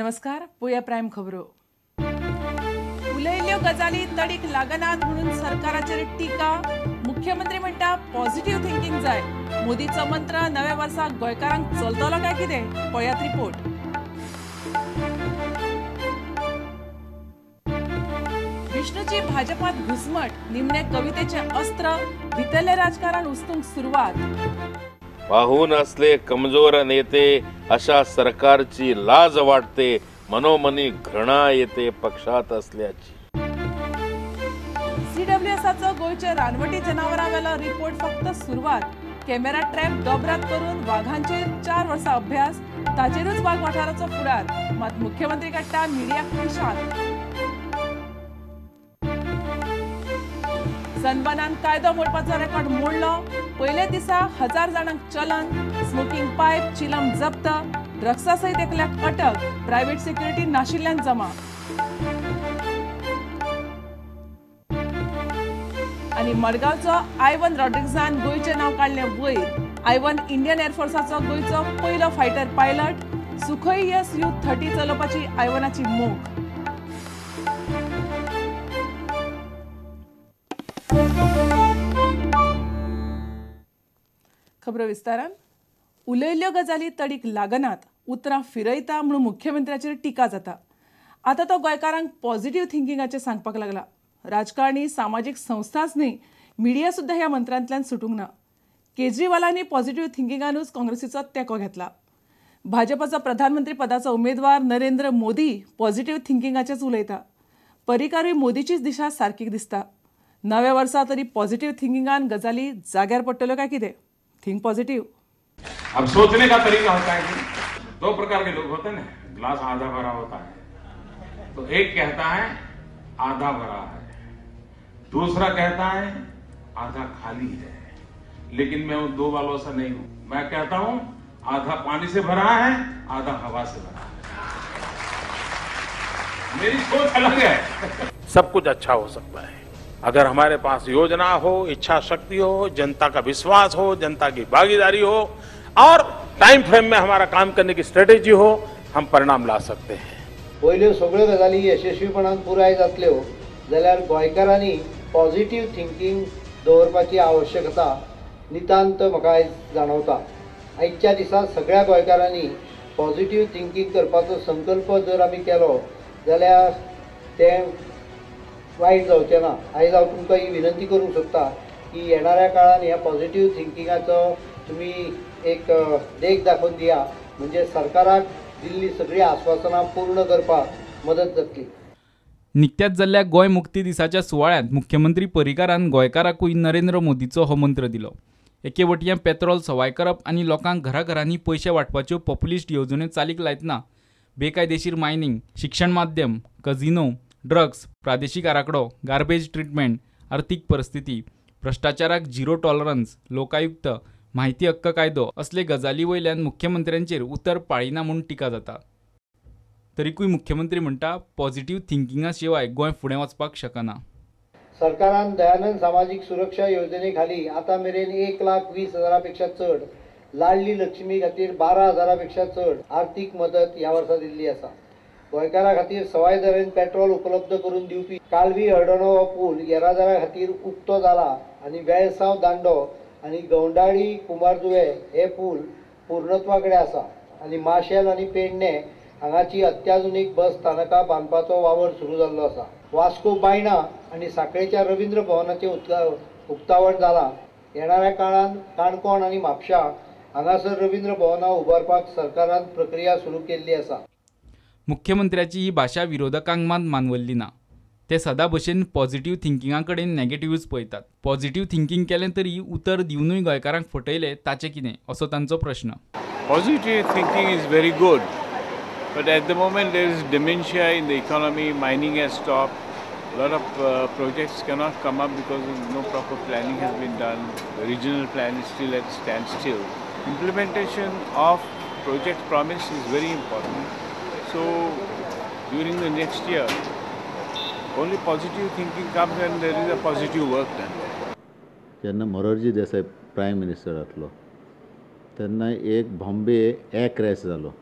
नमस्कार, पळोवया प्रायम खबरो। उलयल्ल्यो गजाली तडीक लागनात म्हणून सरकाराचेर टीका। मुख्यमंत्री म्हणटा पॉझिटिव्ह थिंकिंग जाय। मोदीचो मंत्र नव्या वर्साक गोंयकारांक चलतलो काय कितें, पळयात रिपोर्ट। विष्णूची भाजपात घुसमट, निमणे कवितेचे अस्त्र, भितरले राजकारण उस्तूंक सुरवात। पाहून असले कमजोर नेते, अशा सरकारची लाज वाटते, मनोमनी घृणा येते पक्षात असल्याची। सीडब्ल्यूएसआचो गोंयच्या रानवटी जनावरां वेलो रिपोर्ट फक्त सुरवात। कॅमेरा ट्रॅप दोबरात करून वाघांचेर 4 वर्सां अभ्यास, ताचेरूच वाग वाठाराचो फुडार। मात मुख्यमंत्री काडटा मिडियाक पिशांत। सनबर्नान कायदो मोडपाचो रेकॉर्ड मोडलो। पयले दिसा 1000 जाणांक चलन, स्मोकिंग पायप, चिलम जप्त, ड्रग्सा सयत एकल्याक अटक, प्रायव्हेट सिक्युरिटी नाशिल्ल्यान जमा। आनी मडगांवचो आयवन रॉड्रिग्जान गोंयचें नांव काडलें वयर। आयवन इंडियन एअरफोर्साचो गोंयचो पयलो फायटर पायलट। सुखोई SU-30 चलोवपाची आयवनाची मोख। खबरो विस्तारान। उलयल्ल्यो गजाली तडीक लागनात, उतरां फिरयता म्हणून मुख्यमंत्र्याचेर टीका जाता। आतां तो गोंयकारांक पॉझिटिव्ह थिंकिंगाचेर सांगपाक लागला। राजकारणी, सामाजीक संस्थाच न्हय, मिडिया सुद्दां ह्या मंत्रांतल्यान सुटूंक ना। केजरीवालांनी पॉझिटिव्ह थिंकिंगानूच काँग्रेसीचो तेंको घेतला। भाजपाचो प्रधानमंत्री पदाचो उमेदवार नरेंद्र मोदी पॉझिटिव्ह थिंकिंगाचेच उलयता। पर्रीकारूय मोदीचीच दिशा सारकी दिसता। नव्या वर्सा तरी पॉझिटिव्ह थिंकिंगान गजाली जाग्यार पडटल्यो काय कितें? Think positive. अब सोचने का तरीका होता है कि दो प्रकार के लोग होते हैं ना, ग्लास आधा भरा होता है तो एक कहता है आधा भरा है, दूसरा कहता है आधा खाली है। लेकिन मैं उन दो वालों से नहीं हूं। मैं कहता हूं आधा पानी से भरा है, आधा हवा से भरा है। मेरी सोच अलग है। सब कुछ अच्छा हो सकता है अगर हमारे पास योजना हो, इच्छा शक्ति हो, जनता का विश्वास हो, जनता की भागीदारी हो और टाइम फ्रेम में हमारा काम करने की स्ट्रेटेजी हो, हम परिणाम ला सकते हैं। पयल्यो सगळ्यो गजाली यशस्वीपणान पुराय जातल्यो जाल्यार गोंयकारांनी पॉझिटिव्ह थिंकिंग दवरपाची आवश्यकता नितांत म्हाका आयज जाणवता। आयच्या दिसा सगळ्या गोंयकारांनी पॉझिटिव्ह थिंकिंग करपाचो संकल्प जर आमी केलो जाल्यार तें वायट जावचें ना। आयज हांव तुमकां ही विनंती करूंक सोदता की येणाऱ्या काळान ह्या पॉझिटिव्ह थिंकिंगाचो तुमी एक देख दाखोवन दिया, म्हणजे सरकाराक दिल्ली सगळीं आस्वासनां पूर्ण करपाक मदत जातली। निकत्याच जाल्ल्या गोंय मुक्ती दिसाच्या सुवाळ्यांत मुख्यमंत्री पर्रीकारान गोंयकाराकूय नरेंद्र मोदीचो हो मंत्र दिलो। एके वटयां पेट्रोल सवाय करप आनी लोकांक घराघरांनी पयशे वांटपाच्यो पॉप्युलिस्ट येवजण्यो चालीक लायतना बेकायदेशीर मायनिंग, शिक्षण माध्यम, कझिनो, ड्रग्स, प्रादेशीक आराखडो, गार्बेज ट्रिटमेंट, आर्थीक परिस्थिती, भ्रश्टाचाराक झिरो टॉलरन्स, लोकायुक्त, माहिती हक्क कायदो असले गजाली वयल्यान मुख्यमंत्र्यांचेर उतर पाळिना म्हूण टिका जाता। तरीकूय मुख्यमंत्री म्हणटा पॉझिटिव्ह थिंकिंगा शिवाय गोंय फुडें वचपाक शकना। सरकारान दयानंद सामाजीक सुरक्षा योजने खाली आतां मेरेन 1,20,000 पेक्षा चड, लाडली लक्ष्मी खातीर 12,000 पेक्षा चड आर्थीक मदत ह्या वर्सा दिल्ली आसा। गोंयकारां खातीर सवाय दरेन पेट्रोल उपलब्ध करून दिवपी कालवी हळदोणो हो पूल येरादारा खातीर उक्तो जाला आनी वेळसांव दांडो आनी गौंडाळी कुमारजुवे हे पूल पूर्णत्वा कडेन आसा आनी माशेल आनी पेडणे हांगाची अत्याधुनीक बस स्थानकां बांदपाचो वावर सुरू जाल्लो आसा। वास्को बायणा आनी साखळेच्या रवींद्र भवनाचें उक्तावण जालां। येणाऱ्या काळान काणकोण आनी म्हापशा हांगासर रवींद्र भवनां उबारपाक सरकारान प्रक्रिया सुरू केल्ली आसा। मुख्यमंत्र्याची ही भाशा विरोधकांक मात मानवल्ली ना। ते सदां भशेन पॉझिटिव्ह थिंकिंगा कडेन नेगेटिव्हच पळयतात। पॉझिटिव्ह थिंकिंग केलें तरी उतर दिवनूय गोंयकारांक फटयले ताचें कितें असो तांचो प्रश्न। Positive thinking is very good, but at the moment there is dementia in the economy, mining has stopped, lot of projects cannot come up because no proper planning has been done, the regional plan is still at standstill. Implementation of project promise is very important. So during the next year, only positive thinking comes and there is a positive work done. जेन्ना Morarji Desai prime minister आसलो तेन्ना एक Bombay air crash जालो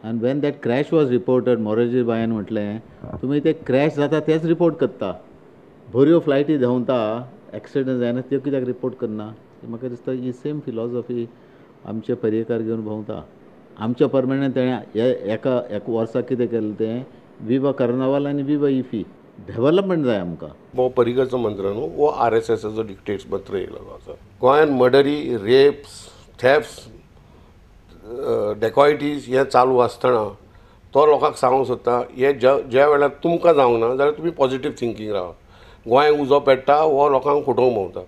आनी when that crash was reported Morarji बायान म्हटलें तुमी ते crash जाता तेच रिपोर्ट करता, बऱ्यो फ्लायटी धांवता एक्सिडंट जायना त्यो कित्याक रिपोर्ट करना. म्हाका दिसता ही सेम फिलॉसॉफी आमचे पर्येकार घेवन भोंवता. आमच्या प्रमाणे तेणें एका एका वर्सा कितें केलें तें विवा कार्नावाल आनी विवा इफी. डेवलपमेंट जाय आमकां. हो पर्रीकरचो मंत्र न्हू, हो आरएसएसाचो डिक्टेट्स मंत्र येयलो आसा. गोंयांत मर्डरी, रेप्स, थेफ्स, डेकॉयटीज हें चालू आसतना तो लोकांक सांगूंक सोदता हें ज्या वेळार तुमकां जावंक ना जाल्यार तुमी पॉझिटीव थिंकींग रावा. गोंयांक उजो पेट्टा हो लोकांक फटोवंक भोंवता.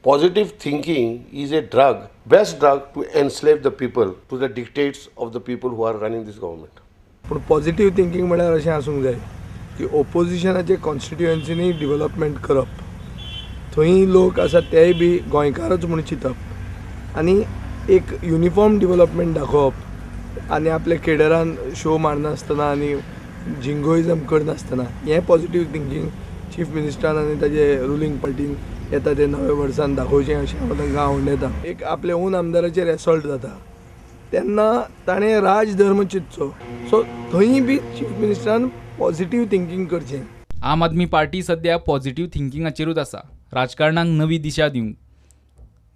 Positive thinking is a drug, best drug to enslave the people to the dictates of the people who are running this government. पूण पॉझिटीव थिंकींग म्हळ्यार अशें आसूंक जाय की ओपोजिशनाचे कॉन्स्टिट्युएन्सीनी डिवलपमेंट करप, थंय लोक आसा तेय बी गोंयकारच म्हूण चिंतप आनी एक युनिफॉर्म डिवलपमेंट दाखोवप आनी आपल्या केडरान शो मारनासतना आनी जिंगोइजम करनासतना हें पॉझिटीव थिंकींग चीफ मिनिस्टरान आनी ताजे रुलींग पार्टीन येता ते नव्या वर्सान दाखोवचें अशें हांव तांकां आवडटा. एक आपल्या ओन आमदाराचेर एसॉल्ट जाता तेन्ना ताणें राजधर्म चिंतचो, सो थंय बी चीफ मिनिस्टरान पॉझिटीव थिंकींग करचें. आम आदमी पार्टी सद्या पॉझिटीव थिंकिंगाचेरूच आसा, राजकारणाक नवी दिशा दिवंक.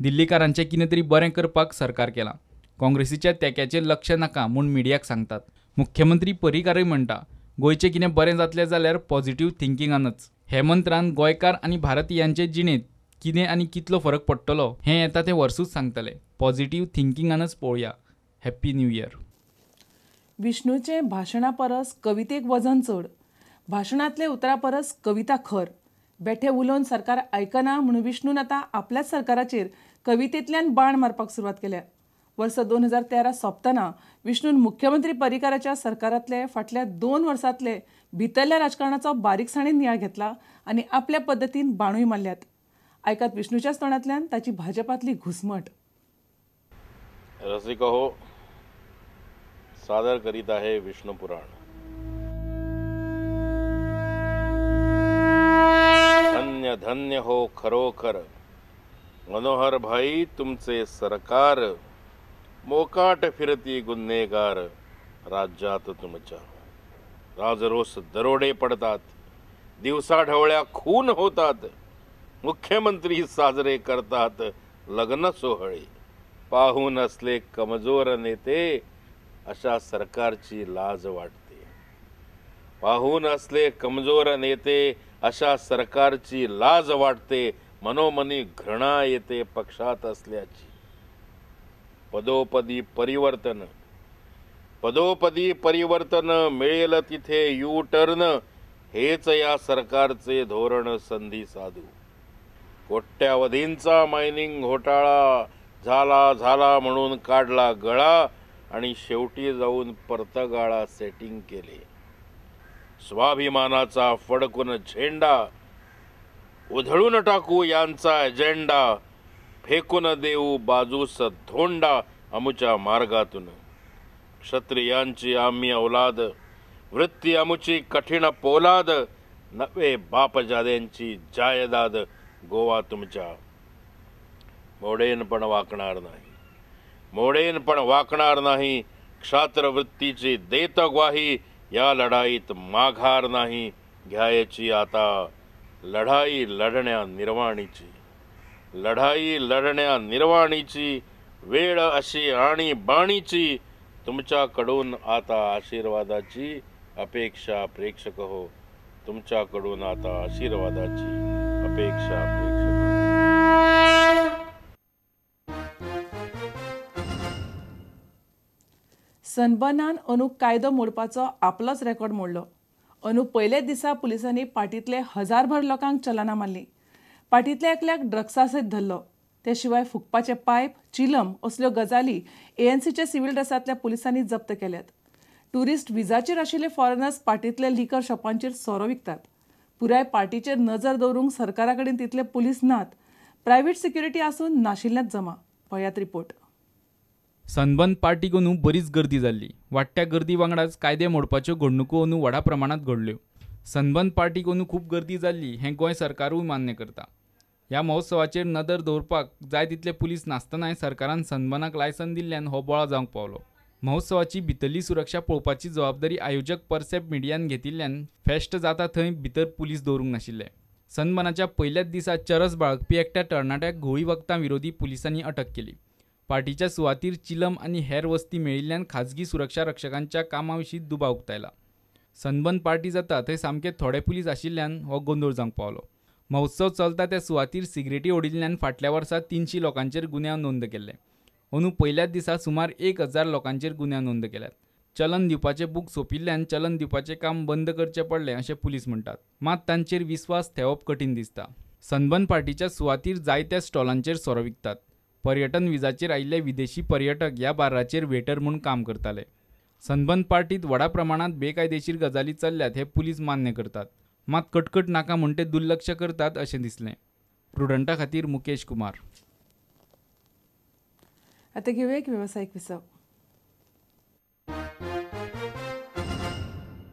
दिल्लीकारांचें कितें तरी बरें करपाक सरकार केलां, काँग्रेसीच्या तेक्याचेर लक्ष नाका म्हूण मिडियाक सांगतात. मुख्यमंत्री पर्रीकारय म्हणटा गोंयचें कितें बरें जातलें जाल्यार पॉझिटीव थिंकिंगानच. हे मंत्रान गोंयकार आनी भारतीयांचे जिणेंत कितें आनी कितलो फरक पडटलो हें येता तें वर्सूच सांगतले. पॉझिटीव थिंकिंगानच पळोवया. Happy new year. विष्णूचे भाशणा परस कवितेक वजन चड, भाशणांतले उतरा परस कविता खर. बेठे उलोवन सरकार आयकना म्हणून विष्णून आतां आपल्याच सरकाराचेर कवितेंतल्यान बाण मारपाक सुरवात केल्या. वर्स 2013 सोंपतना विष्णून मुख्यमंत्री पर्रीकाराच्या सरकारांतले फाटल्या 2 वर्सांतले भितरल्या राजकारणाचो बारीकसाणेन नियाळ घेतला आनी आपल्या पद्दतीन बाणूय मारल्यात. आयकात विष्णूच्याच तोंडांतल्यान ताची भाजपांतली घुसमट. रसिक हो, सादर करीत आहे विष्णू पुराण. धन्य धन्य हो खरोखर मनोहर भाई तुमचे सरकार, मोकाट फिरती गुन्हेगार राज्यात तुमच्या. राजरोस दरोडे पडतात, दिवसाढवळ्या खून होतात, मुख्यमंत्री साजरे करतात लग्न सोहळे. पाहून असले कमजोर नेते अशा सरकारची लाज वाटते. पाहून असले कमजोर नेते अशा सरकारची लाज वाटते. मनोमनी घृणा येते पक्षात असल्याची. पदोपदी परिवर्तन, पदोपदी परिवर्तन मिळेल तिथे यू टर्न, हेच या सरकारचे धोरण संधी साधू. कोट्यावधींचा मायनिंग घोटाळा झाला झाला म्हणून काढला गळा आणि शेवटी जाऊन पर्तगाळा सेटिंग केले. स्वाभिमानाचा फडकून झेंडा उधळून टाकू यांचा एजेंडा, फेकून देऊ बाजूस धोंडा अमुच्या मार्गातून. क्षत्रियांची आम्ही औलाद, वृत्ती अमुची कठीण पोलाद, नवे बापजाद्यांची जायदाद गोवा तुमच्या. मोडेन पण वाकणार नाही, मोडेन पण वाकणार नाही, क्षात्रवृत्तीची देत ग्वाही, या लढाईत माघार नाही घ्यायची आता. लढाई लढण्या निर्वाणीची, लढाई लढण्या निर्वाणीची, वेळ अशी आणि बाणीची, तुमच्याकडून आता आशीर्वादाची अपेक्षा प्रेक्षक हो, तुमच्याकडून आता आशीर्वादाची अपेक्षा प्रेक्षक हो. सनबर्नान अंदू कायदो मोडपाचो आपलोच रेकॉर्ड मोडलो. अंदू पयल्याच दिसा पुलिसांनी पार्टींतले हजारभर लोकांक चलनां मारलीं. पार्टींतल्या एकल्याक ड्रग्सा सयत धरलो. ते शिवाय फुकपाचे पायप, चिलम असल्यो गजाली एएनसीच्या सिव्हिल ड्रेसांतल्या पुलिसांनी जप्त केल्यात. ट्युरिस्ट विजाचेर आशिल्ले फॉरेनर्स पार्टींतल्या लिकर शॉपांचेर सोरो विकतात. पुराय पार्टीचेर नजर दवरूंक सरकारा कडेन तितले पुलीस नात. प्रायव्हेट सिक्युरिटी आसून नाशिल्ल्यात जमा. पळयात रिपोर्ट. सनबर्न पार्टीक अंदू बरीच गर्दी जाल्ली. वाडट्या गर्दी वांगडाच कायदे मोडपाच्यो घडणुको अंदू व्हडा प्रमाणांत घडल्यो. सनबर्न पार्टीक अंदू खूब गर्दी जाल्ली हें गोंय सरकारूय मान्य करता. ह्या महोत्सवाचेर नदर दवरपाक जाय तितले पुलीस नासतनाय सरकारान सनबर्नाक लायसन दिल्ल्यान हो बोळा जावंक पावलो. महोत्सवाची भितरली सुरक्षा पळोवपाची जबाबदारी आयोजक परसेप्ट मिडियान घेतिल्ल्यान फेस्ट जाता थंय भितर पुलीस दवरूंक नाशिल्ले. सनबर्नाच्या पयल्याच दिसा चरस बाळगपी एकट्या तरणाट्याक घुंवळी वखदां विरोधी पुलिसांनी अटक केली. पार्टीच्या सुवातीर चिलम आनी हेर वस्ती मेळिल्ल्यान खाजगी सुरक्षा रक्षकांच्या कामा विशीं दुबाव उक्तायला. सनबर्न पार्टी जाता थंय सामके थोडे पुलीस आशिल्ल्यान हो गोंदळ जावंक पावलो. महोत्सव चलता त्या सुवातीर सिगरेटी ओडिल्ल्यान फाटल्या वर्सा 300 लोकांचेर गुन्यांव नोंद केल्ले. अंदू पयल्याच दिसा सुमार 1000 लोकांचेर गुन्यांव नोंद केल्यात. चलन दिवपाचें बूक सोंपिल्ल्यान चलन दिवपाचें काम बंद करचें पडलें अशें पुलीस म्हणटात. मात तांचेर विस्वास थेवप कठीण दिसता. सनबर्न पार्टीच्या सुवातीर जायत्या स्टॉलांचेर सोरो विकतात. पर्यटन विजाचेर आयिल्ले विदेशी पर्यटक ह्या बार्राचेर वेटर म्हूण काम करताले. सनबर्न पार्टीत व्हडा प्रमाणांत बेकायदेशीर गजाली चल्ल्यात हे पुलीस मान्य करतात. मात कटकट नाका म्हूण ते दुर्लक्ष करतात अशें दिसलें. प्रुडंटा खातीर मुकेश कुमार. आतां घेवया एक वेवसायीक विसव.